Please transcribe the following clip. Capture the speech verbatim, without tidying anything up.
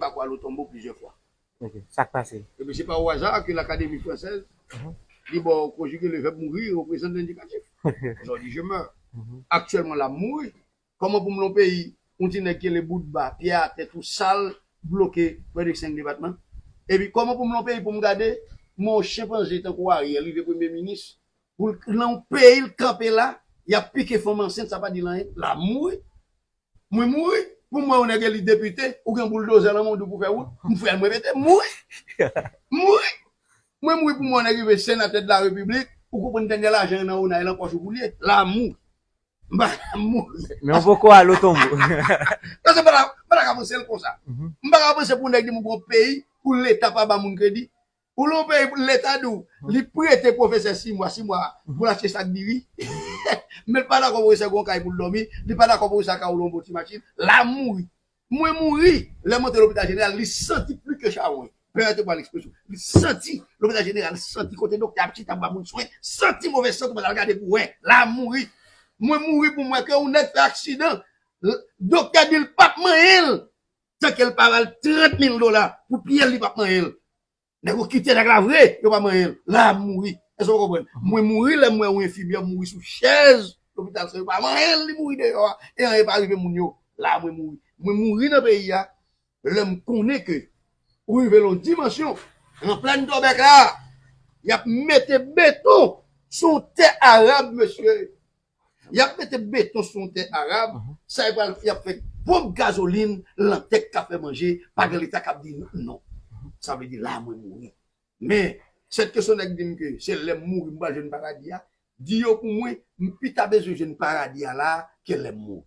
pa kwè al o tonbo plizyè fwa. Ok, sa k pase? Ebyen, se pa o aza ke Lakademi Fransèz li ba w konjige le vèb mourir au présent de l'indicatif. Jodi, je meurs. Aktyèlman, l ap mouri. Kòman pou m nan yon peyi, yon ti nèg ki rele Boutba, pye atè, tou sal, bloke prè de senk depatman? Epi, kòman pou m nan yon peyi pou m gade, mwen, yon chenpanze tankou Ariel, rive premye minis, pou l nan yon peyi, l kanpe la, y ap pike fanm ansent, sa pa di l anyen, l ap mouri. Mwen mouri, pou m wè yon nèg eli depite, ou gen bouldozè nan men w, di w pou fè wout, m frè l, mwen pete, m mouri. M mouri. Mwen mouri pou m wè yon nèg rive senatè de la repiblik, ou konprann dènye lajan nan onay lan pòch ou pou l ye, l ap mouri. M pa mouri. Men w poko al o tonbo. Paske m pa ta, m pa ta ka panse l konsa. M pa ka panse pou yon nèg di m yon peyi, pou leta pa ba moun kredi. Ou nan yon peyi, leta di w, li prete pwofesè sis mwa, sis mwa, pou l achte sak diri. Men l pa dakò pwofesè gen yon kay pou l dòmi, li pa dakò pwofesè ka woule yon bon ti machin, l ap mouri. Mwen mouri, lè m antre lopital jeneral, li santi pli ke chawony. Pèmèt mwen ekspresyon. Li santi, lopital jeneral santi kote doktè ap chita ap ba moun swen, santi move sant, mwen al gade pou wè, l ap mouri. Mwen mouri pou m wè ke yon nèg fè aksidan, doktè di l p ap manyen l, tanke l pa ba l trant mil dola pou pye l, li p ap manyen l. Nèg yo kite nèg la vre, yo pa manyen l. L ap mouri. Èske w konprann? Mwen mouri lè m wè yon enfimyè mouri sou chèz lopital san yo pa manyen l, li mouri deyò a, e anyen pa rive moun yo. La mwen mouri. Mwen mouri nan peyi a, lè m konnen ke ou rive nan yon dimansyon, nan plèn Dòbèk la, y ap mete beton sou yon tè arab, mesye. Y ap mete beton sou yon tè arab, sa y pral, y ap fè ponp gazolin lan tè k ka fè manje, pa gen leta k ap di non. Sa vle di la mwen mouri. Men, sèt ke se yon nèg di m ke se lè m mouri m pral jwenn paradi a, di yo pou mwen, m pita bezwen jwenn paradi a la ke lè m mouri.